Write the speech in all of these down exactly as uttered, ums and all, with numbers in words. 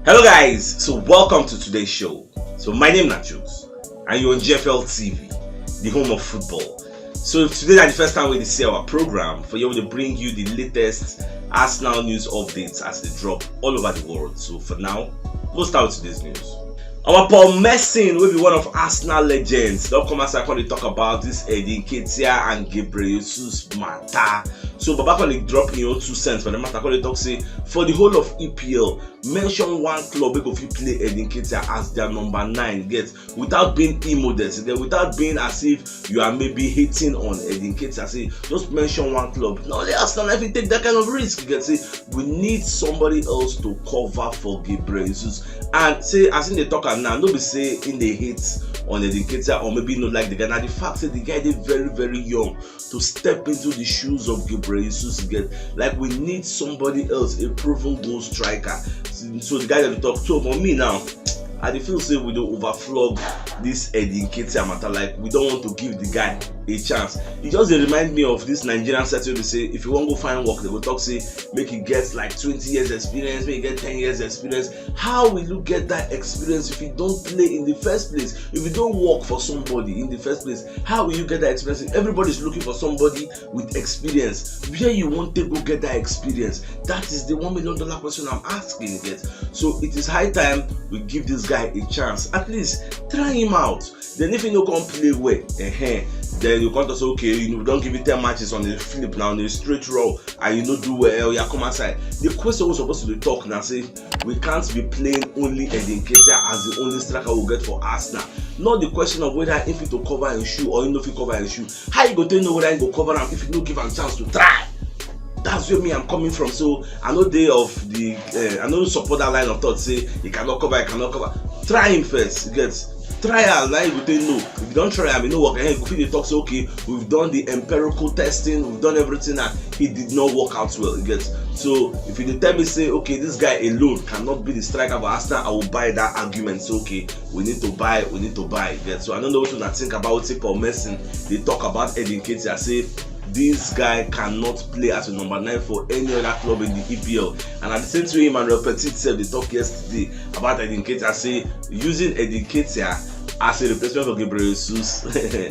Hello guys, so welcome to today's show. So my name na Jukes and you're on G F L T V, the home of football. So if today na the first time wey you see our program, for here we dey bring you the latest Arsenal news updates as they drop all over the world. So for now, we'll start with today's news. Our Paul Merson, wey be one of Arsenal legends, don come outside come dey talk about this Eddie Nketiah and Gabriel Jesus matter. So Baba come dey drop im own two cents for the matter, come dey talk say for the whole of E P L, mention one club wey go fit play Eddie Nketiah as their number nine, get, without being immodest, get, without being as if you are maybe hating on Eddie Nketiah. Say just mention one club. Na only Arsenal na fit take that kind of risk. You get say we need somebody else to cover for Gabriel Jesus. And say as im dey talk am now, no be say im dey hate on Eddie Nketiah or maybe no like the guy. Na the fact say the guy dey very, very young to step into the shoes of Gabriel Jesus, get, like, we need somebody else, a proven goal striker. So the guy that we talk to, for me now, I dey feel say we dey overflog this Eddie Nketiah matter. Like, we don't want to give the guy a chance. It just dey remind me of this Nigerian setting wey be say if you wan go find work, they go talk say make you get like twenty years experience, make you get ten years experience. How will you get that experience if you don't play in the first place? If you don't work for somebody in the first place, how will you get that experience? If everybody's looking for somebody with experience, where you want to go get that experience? That is the one million dollar question I'm asking, you get. So it is high time we give this guy a chance. At least try him out. Then if he no come play well, eh, then you come to say, okay, you don't give it ten matches on a flip now, on a straight roll, and you no do well, you come outside. The question we supposed to dey talk now say we can't be playing only Eddie Nketiah as the only striker we get for Arsenal. Not the question of whether if he to cover his shoe or he no fit cover his shoe. How you go take know whether he go cover am if you no give am chance to try? That's where me I'm coming from. So I know they of the uh, I know support that line of thought say he cannot cover, he cannot cover. Try him first, you get. Try am, now you go take know. If you don't try am, you know what? Eh, you fit dey talk say, okay, we've done the empirical testing, we've done everything, and it did not work out well, you get. So if you dey tell me say, okay, this guy alone cannot be the striker for Arsenal, I will buy that argument. So okay, we need to buy, we need to buy, you get. So I don't know what you think about it. Paul Merson dey talk about Eddie Nketiah, say this guy cannot play as a number nine for any other club in the E P L. And at the same time, Emmanuel Petit said they talk yesterday about Eddie Nketiah, say using Eddie Nketiah as a replacement for Gabriel Jesus,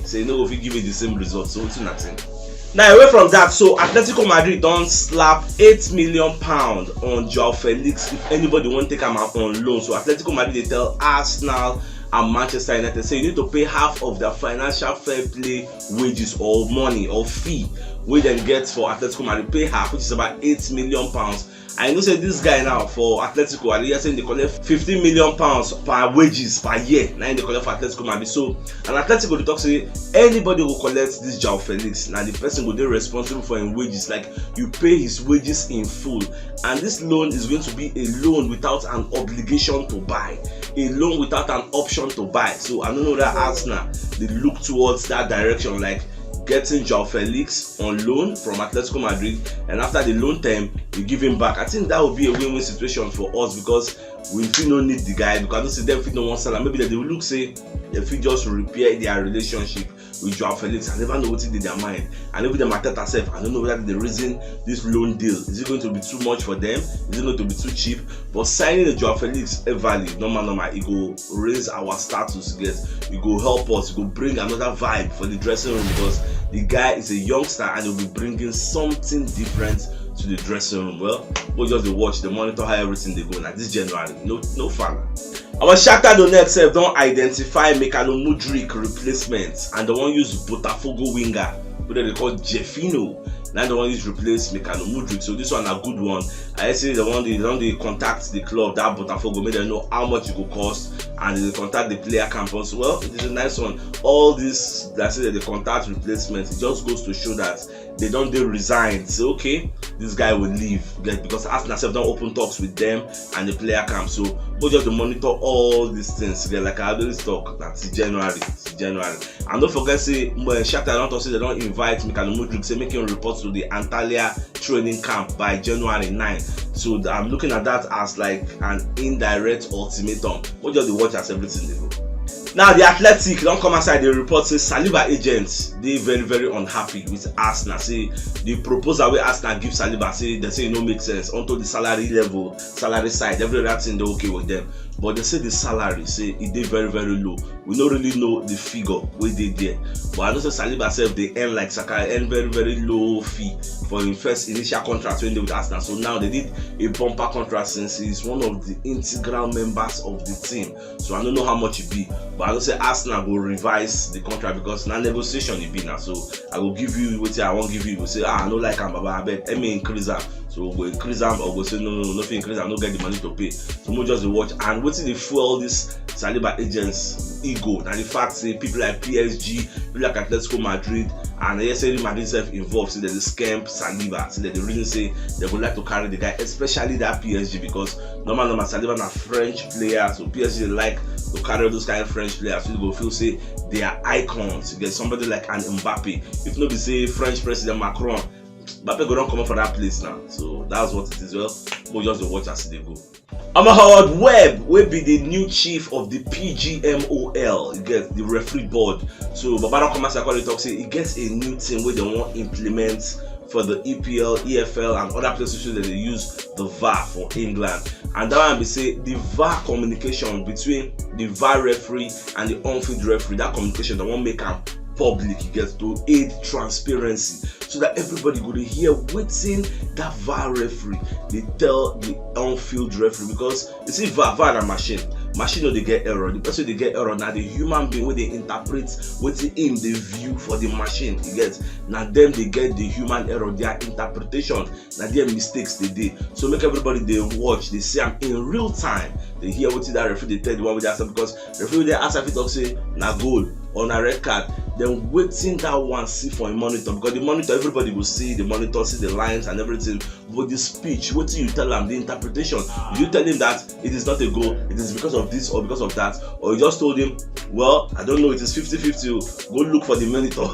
say you no go fit give it the same result. So wetin una think? Now, away from that, so Atletico Madrid don slap eight million pound on Joao Felix if anybody wan take am out on loan. So Atletico Madrid dey tell Arsenal and Manchester United say you need to pay half of their financial fair play wages or money or fee wey dem get for Atletico Madrid, pay half, which is about eight million pounds. I know say this guy now for Atletico, I hear say they collect fifteen million pounds per wages per year. Now they collect for Atletico Madrid. So and Atletico dey talk say anybody who collects this Joao Felix, now the person go dey responsible for him wages. Like, you pay his wages in full, and this loan is going to be a loan without an obligation to buy, a loan without an option to buy. So I don't know that Arsenal they look towards that direction, like getting Joao Felix on loan from Atletico Madrid, and after the loan term, you give him back. I think that would be a win-win situation for us because we fit no need the guy because I don't see them fit no one seller. Maybe they will look say they fit just repair their relationship with Joao Felix. I never know what's in their mind. I know with them Arteta self. I don't know whether the reason this loan deal, is it going to be too much for them? Is it going to be too cheap? But signing the Joao Felix, eh, value, normal, normal, it go raise our status, get, it go help us, it go bring another vibe for the dressing room because the guy is a youngster and he'll be bringing something different to the dressing room. Well, we just dey watch, dey monitor how everything dey go. Now this January, no, no fun. Our Shakhtar Donetsk sef don identify Michael Mudryk replacement and they wan use Botafogo winger wey dem dey call Jefino. Now they wan use replace Michael Mudryk. So this one na good one. I say they wan dey don dey contact the club, that Botafogo, make dem know how much it go cost, and they contact the player campus. Well, it is a nice one. All this that say that they contact replacement, it just goes to show that they don dey resigned. Say okay, this guy will leave. Get, because Arsenal sef don open talks with them and the player camp. So we just dey monitor all these things. Get, like I always talk, that's January, it's January. And don't forget say Shakhtar don talk say they don invite Michael Mudryk, say make him report to the Antalya training camp by January nine. So I'm looking at that as like an indirect ultimatum. We just dey watch as everything dey go. Now, the Athletic don come outside, dey report say Saliba agents dey very, very unhappy with Arsenal. Say the proposal wey Arsenal give Saliba, say dem say e no make sense unto the salary level, salary side, every other thing dey okay with them. But dem say the salary, say e dey very, very low. We no really know the figure wey dey there. But I know say Saliba sef dey earn like Saka, earn very, very low fee for im first initial contract wey dey with Arsenal. So now dem need a bumper contract since he's one of the integral members of the team. So I no know how much e be, but I know say Arsenal go revise the contract because na negotiation e be na. So I go give you wetin I wan give you, you go say, "Ah, I no like am, baba, abeg, let me increase am." So we go increase am, or go say, "No, no, no, no fit increase am, no get the money to pay." So we just dey watch. And wetin dey fuel this Saliba agents ego na the fact say people like P S G, people like Atletico Madrid, and yes, Real Madrid sef involved, say dem dey scam Saliba, say dem dey reason say dem go like to carry the guy, especially that P S G, because normal, normal, Saliba na French player, so P S G dey like to carry all those kind of French players. So you go feel say they are icons. You get somebody like an Mbappe. If no be say French President Macron, Mbappe go don comot for that place now. So that's what it is. Well, we just dey watch as e dey go. Omo, Howard Webb, wey be the new chief of the P G M O L, you get the referee board. So Baba don come outside come dey talk say e get a new thing wey dem wan implement for the E P L, E F L, and other places wey dem dey use the V A R for England. And that one be say the V A R communication between the V A R referee and the on-field referee, that communication, dem wan make am public, you get, to aid transparency, so that everybody go dey hear wetin that V A R referee dey tell the on-field referee. Because you see, V A R, V A R na machine. Machine no dey get error. The person dey get error na the human being wey dey interpret wetin im dey view for the machine. You get, na dem dey get the human error, their interpretation, na there mistakes dey dey. So make everybody dey watch, dey see am in real time, dey hear wetin that referee dey tell the one wey dey outside, because referee wey dey outside fit talk say na goal or na red card. Then wetin that one see for im monitor, because the monitor, everybody go see the monitor, see the lines and everything. But the speech, wetin you tell am, the interpretation, you tell him that it is not a goal, it is because of this or because of that, or you just told him, "Well, I don't know, it is fifty fifty, go look for the monitor,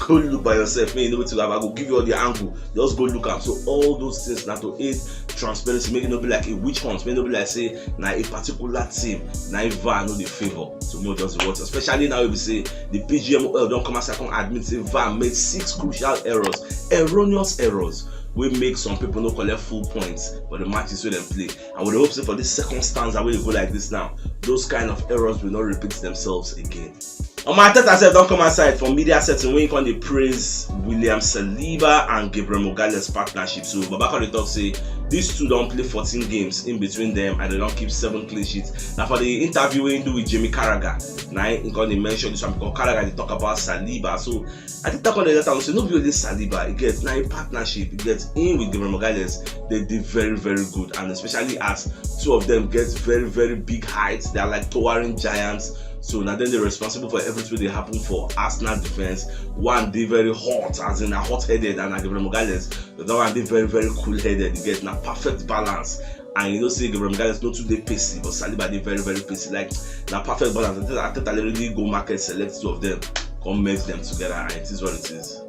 go look by yourself, make you know wetin happen, I go give you all the angle, just go look am." So all those things na to aid transparency, make e no be like a witch hunt, make e no be like say na a particular team na V A R no dey favour. So make we just dey watch, especially now wey be say the P G M O L don come outside come admit say V A R made six crucial errors, erroneous errors, wey make some people no collect full points for the matches wey dem play. And we dey hope say for this second stanza wey dey go like this now, those kind of errors will not repeat themselves again. Omo, Arteta sef don come outside for media setting wey he come dey praise William Saliba and Gabriel Magalhaes partnership. So Baba come dey talk say these two don play fourteen games in between them and they don keep seven clean sheets. Na for the interview wey he do with Jamie Carragher, na he come dey mention this one, because Carragher dey talk about Saliba. So Arteta come dey let am say no be only Saliba, e get na a partnership, e get him with Gabriel Magalhaes, they dey very, very good, and especially as two of them get very, very big heights, they are like towering giants. So na dem dey responsible for everything wey dey happen for Arsenal defense. One dey very hot, as in na hot headed, and na Gabriel Magalhaes. The other one dey very, very cool headed. You get na perfect balance. And you know say Gabriel Magalhaes no too dey pacey, but Saliba dey very, very pacey. Like, na perfect balance. Arteta, Arteta literally go market, select two of them, come merge them together, and it is what it is.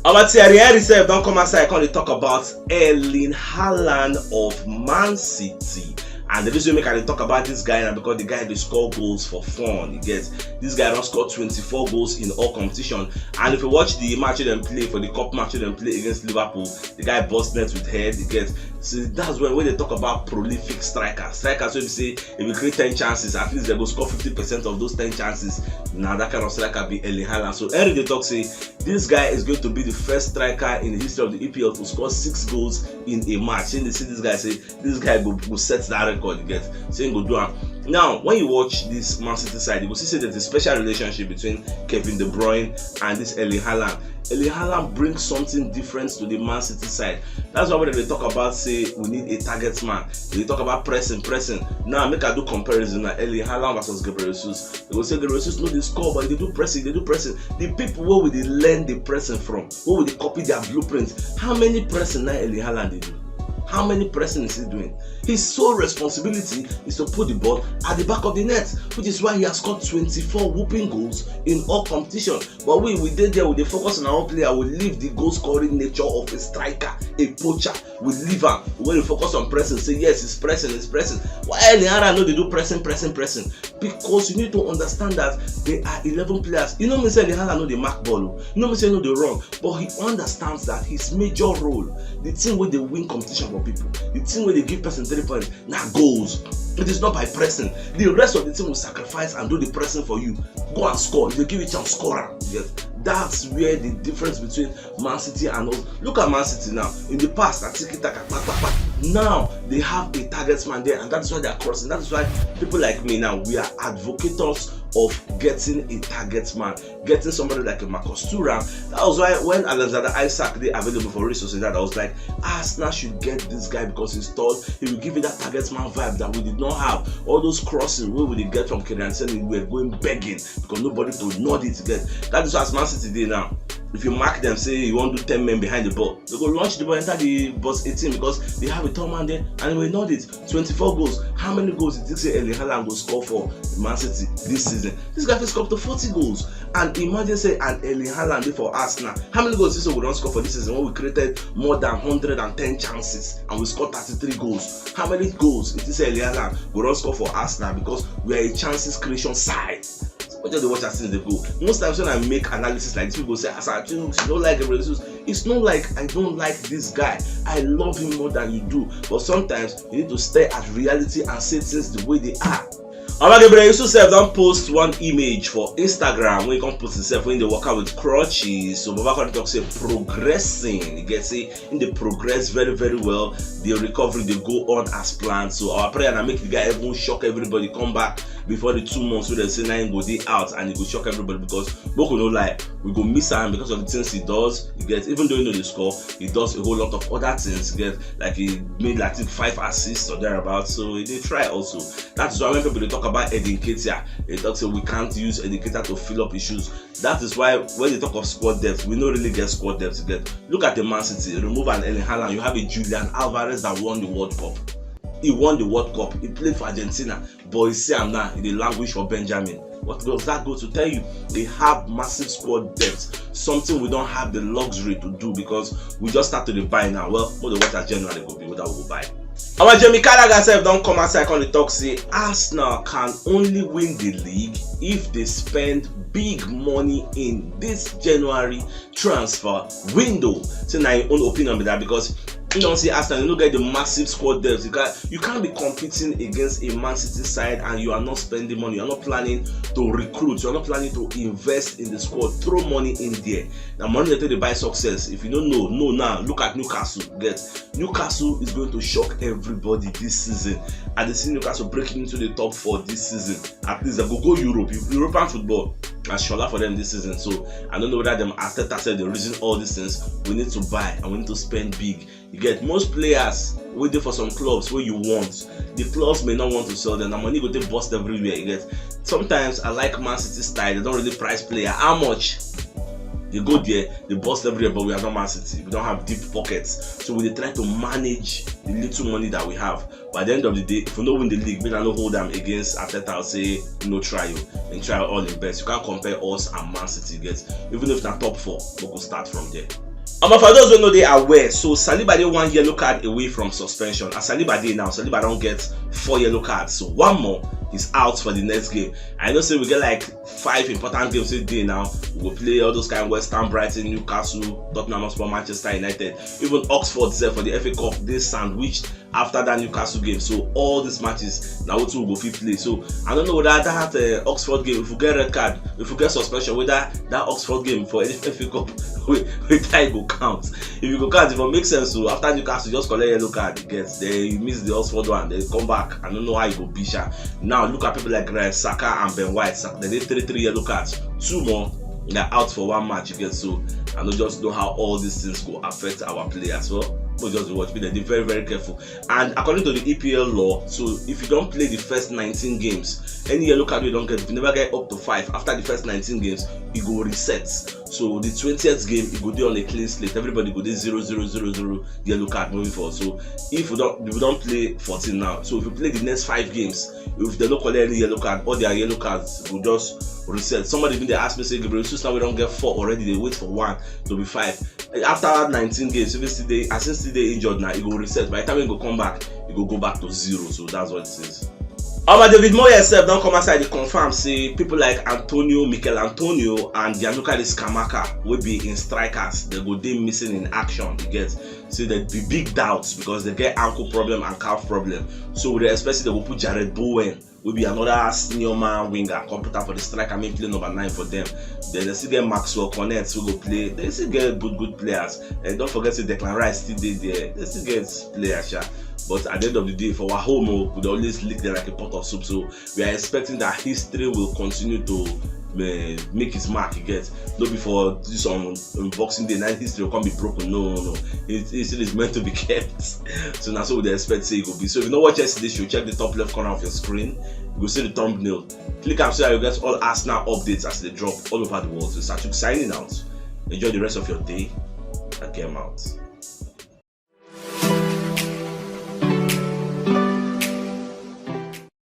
Our Thierry Henry sef don come outside, come dey talk about Erling Haaland of Man City. And the reason make I dey talk about this guy na because the guy dey score goals for fun. You get, this guy don score twenty-four goals in all competition. And if you watch the match wey dem play for the cup match wey dem play against Liverpool, the guy burst net with head. You get, so that's when, when they talk about prolific striker, strikers wey be say if you create ten chances, at least they go score fifty percent of those ten chances. Na that kind of striker be Erling Haaland. So Henry dey talk say this guy is going to be the first striker in the history of the E P L to score six goals in a match. And they see this guy say this guy go, go set that record, you get, say he go do am. Now, when you watch this Man City side, you go see say there's a special relationship between Kevin De Bruyne and this Erling Haaland. Erling Haaland brings something different to the Man City side. That's why when they talk about say we need a target man, they talk about pressing, pressing. Now make I do comparison na Erling Haaland versus Gabriel Jesus. They go say Gabriel Jesus no dey score, but they do pressing, they do pressing. The people wey we dey learn the pressing from, wey we dey copy their blueprints, how many pressing na Erling Haaland dey do? How many pressing is he doing? His sole responsibility is to put the ball at the back of the net, which is why he has scored twenty-four whooping goals in all competition. But we, we dey there, we dey focus on our own player, we leave the goal scoring nature of a striker, a poacher. We leave am. We dey focus on pressing, say yes, it's pressing, it's pressing. Why Erling Haaland no dey do pressing, pressing, pressing? Because you need to understand that there are eleven players. You know me say Erling Haaland no dey mark ball o. You know me say no dey run, but he understands that his major role, the thing wey dey win competition for people, the thing wey dey give person three points, na goals. It is not by pressing. The rest of the team will sacrifice and do the pressing for you. Go and score. If they give you chance, score am. Yes. That's where the difference between Man City and us. Look at Man City now. In the past, na tiki taka, pa, pa, pa. Now they have a target man there, and that's why they are crossing. That is why people like me now, we are advocates of getting a target man, getting somebody like a Marcus Thuram. That was why when Alexander Isak dey available for Real Sociedad, I was like, Arsenal should get this guy because he's tall. He will give you that target man vibe that we did not have. All those crossing wey we dey get from Kieran Tierney, we were going begging because nobody could nod it get. That is why as Man City dey now, if you mark them, say you wan do ten men behind the ball, they go launch the ball enter the box eighteen because they have a tall man there and they will nod it. Twenty-four goals. How many goals you think say Erling Haaland go score for Man City this season? This guy fit score up to forty goals. And imagine say an Erling Haaland dey for Arsenal. How many goals this guy go don score for this season when we created more than hundred and ten chances and we scored thirty-three goals? How many goals you think say Erling Haaland go don score for Arsenal? Because we are a chances creation side. But just dey watch as things dey go. Most times when I make analysis like this, people go say, "As I think you don't like Gabriel Jesus." It's not like I don't like this guy. I love him more than you do. But sometimes you need to stare at reality and say things the way they are. Omo, Gabriel Yusuf sef don post one image for Instagram wey he come post himself wey he dey waka with crutches. So Baba come talk say progressing. You get say he dey progress very, very well. The recovery dey go on as planned. So our prayer na make the guy even shock everybody, come back before the two months wey dem say na him go dey out, and e go shock everybody because make we no lie, we go miss am because of the things he does. You get, even though he no dey score, he does a whole lot of other things. You get, like he made, like, I think, five assists or thereabouts. So he dey try also. That is why when people dey talk about Eddie Nketiah, they talk say we can't use Eddie Nketiah to fill up his shoes. That is why when they talk of squad depth, we no really get squad depth. You get, look at the Man City, remove an Erling Haaland, you have a Julian Alvarez that won the World Cup. He won the World Cup. He played for Argentina, but you see am now, he dey languish for Benjamin. What does that go to tell you? They have massive squad depth, something we don't have the luxury to do because we just start to dey buy now. Well, more than what as January go be, whether we go buy. Our Jamie Carragher sef don come outside come dey talk say Arsenal can only win the league if they spend big money in this January transfer window. Say na him own opinion be that because you don see Arsenal, you no get the massive squad depth. You can't, you can't be competing against a Man City side and you are not spending money. You are not planning to recruit. You are not planning to invest in the squad. Throw money in there. Now money dey take dey buy success. If you don't know, know now. Look at Newcastle. Get, Newcastle is going to shock everybody this season. I dey see Newcastle breaking into the top four this season. At least they go go Europe. European football na shola for them this season. So I don't know whether them Arteta said the reason all these things. We need to buy and we need to spend big. You get, most players wey dey for some clubs wey you want, the clubs may not want to sell them. Na money go take burst everywhere. You get, sometimes I like Man City style. They don't really price player. How much? They go there, they burst everywhere, but we are not Man City. We don't have deep pockets. So we dey try to manage the little money that we have. But at the end of the day, if we no win the league, make I no hold am against Arteta, say no try you and try all the best. You can't compare us and Man City. Get, even if na top four, we go start from there. Omo, for those wey no dey aware, so Saliba dey one yellow card away from suspension. As Saliba dey now, Saliba don get four yellow cards. So one more, he's out for the next game. I know say we get like five important games wey dey now. We go play all those kind West Ham, Brighton, Newcastle, Tottenham Hotspur, Manchester United, even Oxford sef for the F A Cup dey sandwiched after that Newcastle game. So all these matches na wetin we go fit play. So I don't know whether that uh, Oxford game, if we get red card, if we get suspension, whether that Oxford game for F A Cup, whether e go count. If e go count, e for make sense. So after Newcastle just collect yellow card, you get, then you miss the Oxford one, then come back. I don't know how you go be sha. Now look at people like Granit Xhaka and Ben White. Saka, they dey three three yellow cards. Two more, they're out for one match. You get, so I don't just know how all these things go affect our players. Well, we just watch. Be dey very, very careful. And according to the E P L law, so if you don't play the first nineteen games, any yellow card you don't get, if you never get up to five after the first nineteen games, you go reset. So the twentieth game, you go dey on a clean slate. Everybody go dey zero zero zero zero yellow card moving forward. So if we don't, we don't play fourteen now. So if you play the next five games, if they don't collect any yellow card, all their yellow cards will just reset. Somebody been they ask me say, Gabriel Jesus, now we don't get four already. They wait for one to be five. After nineteen games, if you still dey, as he still dey injured now, he go reset. By the time he go come back, he go go back to zero. So that's what it is. Omo, David Moyes sef don come outside dey confirm say people like Antonio, Michail Antonio and Gianluca Scamacca wey be im strikers, dem go dey missing in action. You get say there be big doubts because dem get ankle problem and calf problem. So we dey expect say dem go put Jarrod Bowen, wey be another senior man winger, come put am for the striker, make play number nine for dem. Then dem still get Maxwell Cornet wey go play. Dem still get good good players. And don't forget say Declan Rice still dey there. Dem still get players sha. But at the end of the day, for our home o, we dey always lick dem like a pot of soup. So we are expecting that history will continue to eh, make its mark, you get. No be for this on, on Boxing Day, na history go come be broken. No, no, no. It, history is meant to be kept. So na so we dey expect say e go be. So if you no watch yesterday show, check the top left corner of your screen. You go see the thumbnail. Click am so that you get all Arsenal updates as they drop all over the world. So Sachuk signing out. Enjoy the rest of your day. I came out.